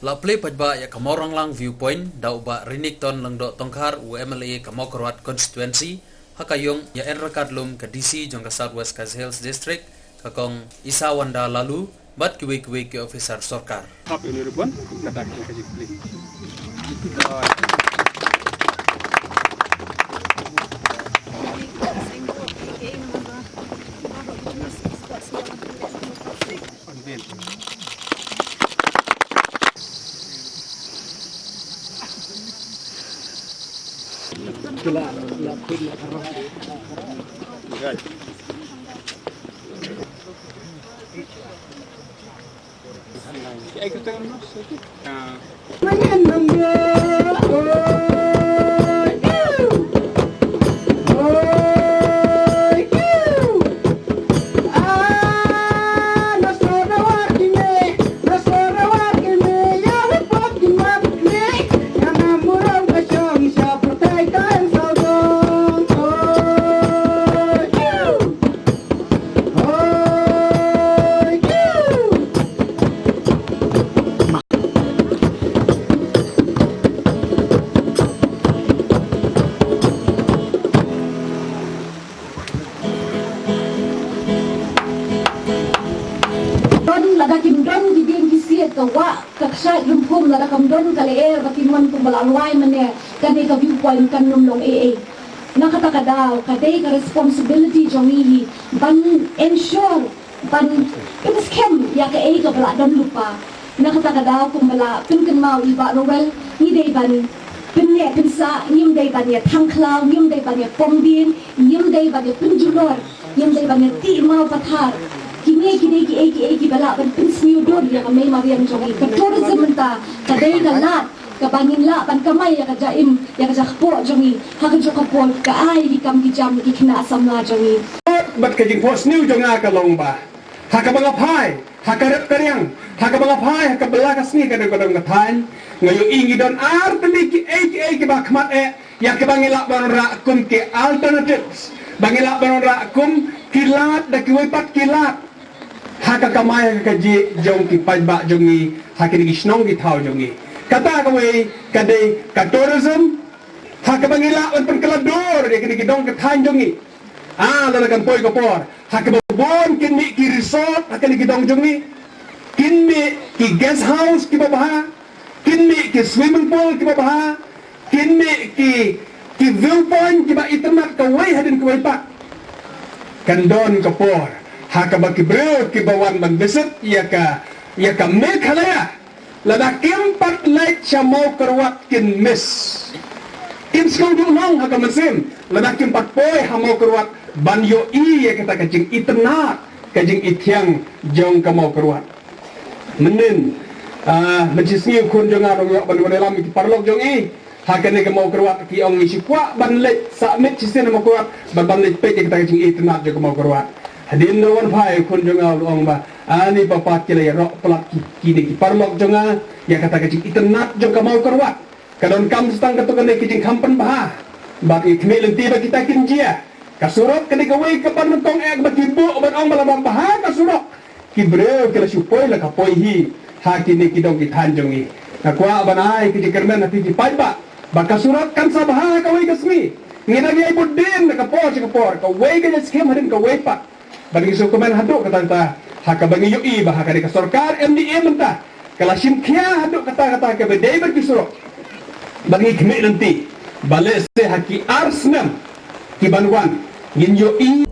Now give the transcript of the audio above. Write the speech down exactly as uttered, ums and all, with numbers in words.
La plie paidbah ïa ka Mawranglang Viewpoint da u Bah Renikton Lyngdoh Tongkhar, u M L A ka Mawkyrwat Constituency, ha ka ïong ïa en ryngkat lum ka D C jong ka South West Khasi Hills District, ka Kong Isawanda Laloo, bad kiwei kiwei ki officer sorkar. Hap ïa uni u ribbon, kata ka jingplie. Don lada kim don ki dieng ki siat, ka wah ka kshaid rympum, lada kam don ka lyer ba kim mon kumba la lwai mynne, kane ka viewpoint kan nym long ei ei. Na kata ka daw ka dei ka responsibility jong ngi hi ban ensure, ban pynskhem ïa kaei kaba la don lypa. Na kata ka daw kumba la pynkynmaw i Bah Rowell, ngi dei ban pynneh pynsah, ngim dei ban ïa thang khlaw, ngim dei ban ïa pom dieng, ngim dei ban ïa pynjulor, ngim dei ban ïa tih maw pathar. Kine kine kiei kiei kiba lah ban pynsniew dur ïa ka mei mariang jong ngi. Ka tourism mynta ka dei ka lad kaba ngin lah ban kamai ïa ka jaim, ïa ka jakpoh jong ngi. Ha kajuh ka por ka ai ki kam ki jam ki khynnah samla jong ngi. Bad ka jingphohsniew jong nga ka long ba ha kaba nga phai ha ka rep ka riang, ha kaba nga phai ha ka bylla ka sngi, ka dei ka dong ka thaiñ, nga ïohi ngi don ar tylli kiei kiei kiba khmat eh ïa kiba ngi lah ban wanrah kum ki alternatives, ba ngi lah ban wanrah kum ki lad da kiwei pat ki lad ha ka kamai ha ka kajih jong ki paidbah jong ngi ha kine ki shnong ki thaw jong ngi. Kata kawei ka dei ka tourism ha kaba ngi lah ban pynkylla dur ïa kine ki dong ki thaiñ jong ngi. Ah, lada kan poi ka por ha kaba bun kin mih ki resort ha kine ki dong jong ngi, kin mih ki guest house kiba bha, kin mih ki swimming pool kiba bha, kin mih ki, ki viewpoint kiba itynnad kawei hadien kawei pat. Kan don ka por ha kaba ki briew kiba wan ban visit ïa ka, ïa ka Meghalaya, lada kim pat leit sha Mawkyrwat kin miss. Kin sngewduh noh ha ka mynsiem lada kim pat poi ha Mawkyrwat ban ïohi ïa kata ka jingitynnad, ka jingithiang jong ka Mawkyrwat. Mynnin, ah, mynshisngi u khun jong nga u ong ïoh ban wan ïalam ïa ki paralok jong i ha kane ka Mawkyrwat, ki ong ngi shu kwah ban leit sah miet shisien ha Mawkyrwat, ban, ban leit peit ïa kata ka jingitynnad jong ka Mawkyrwat. Hadien ba wan phai u khun jong nga u ong ba, ani papa, ki la ïaroh palat ki, kine ki paralok jong nga ïa kata ka jingitynnad jong ka Mawkyrwat. Ka donkam sa tang katto katne ki jingkham pynbha. Bad ngi khmih lynti ba kita kin jia. Ka surok ka dei kawei ka ban nyngkong eh ba ki buh ban ong ba lada bha ka surok, ki briew ki la shu poi la ka poi hi ha kine ki dong ki thaiñ jong ngi. Nga kwah ban ai ka jingkyrmen ha phi ki paidbah ba ka surok kan sa bha ha kawei ka sngi. Ngi dang ïai bud dien na ka por sha ka por, kawei ka jingskhem hadien kawei pat. Bad ngi sngewkmen haduh katta katta ha kaba ngi ïohi ba ha kane ka sorkar M D A mynta ka la shim khia haduh katta katta kaba dei bad ki surok. Bad ngi khmih lynti ba lehse ha ki ar snem ki ban wan ngin ïohi